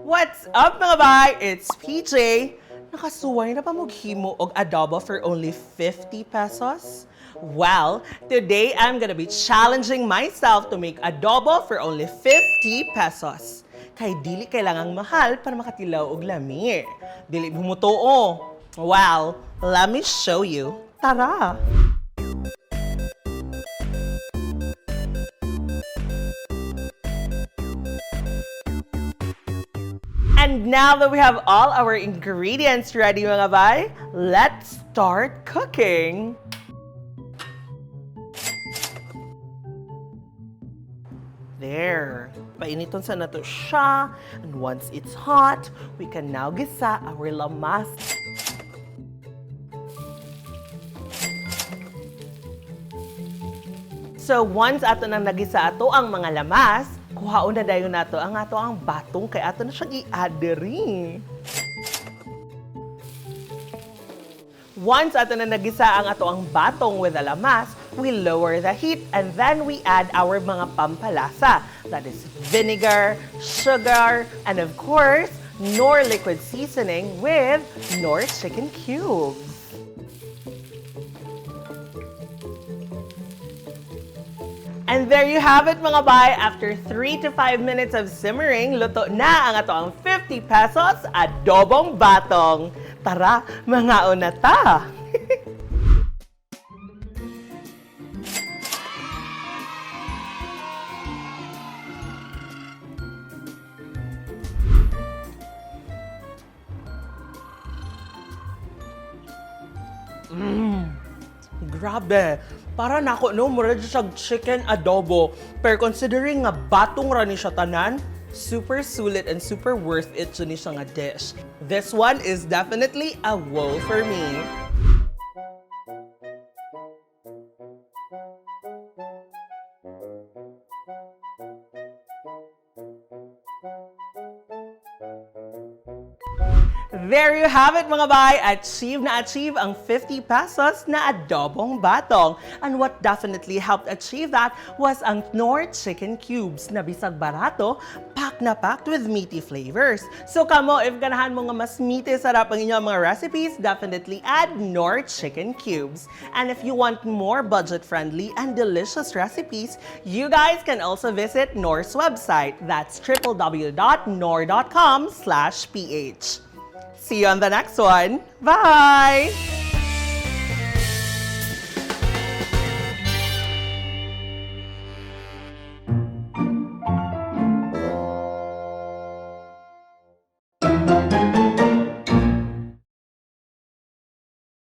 What's up, mga bay? It's PJ. Nakasuway na ba moghimo og adobo for only 50 pesos? Well, today I'm gonna be challenging myself to make adobo for only 50 pesos. Kay dili kailangang mahal para makatilaw og lami. Dili bumutuo. Well, let me show you. Tara! And now that we have all our ingredients ready, mga bay, let's start cooking! There. Painiton sa nato siya. And once it's hot, we can now gisa our lamas. So once ato nang nagisa ato ang mga lamas, kuhaon na dayon nato ang ato ang batong kay ato na siyang i-add diri. Once ato na nagisa ang ato ang batong with the lamas, we lower the heat and then we add our mga pampalasa. That is vinegar, sugar, and of course, Knorr liquid seasoning with Knorr chicken cubes. And there you have it, mga bay. After 3 to 5 minutes of simmering, luto na ang ato ang 50 pesos adobong batong. Tara, mangaon na ta! Grabe. Para nako no, mura jud siyag chicken adobo. Pero considering nga batong ra ni siya tanan, super sulit and super worth it jud ni siya nga dish. This one is definitely a wow for me. There you have it, mga bay! Achieve na achieve ang 50 pesos na adobong batong. And what definitely helped achieve that was ang Knorr Chicken Cubes na bisag barato, packed na packed with meaty flavors. So kamo, if ganahan mo nga mas meaty sarap ang inyong mga recipes, definitely add Knorr Chicken Cubes. And if you want more budget-friendly and delicious recipes, you guys can also visit Knorr's website. That's www.knorr.com/ph. See you on the next one. Bye!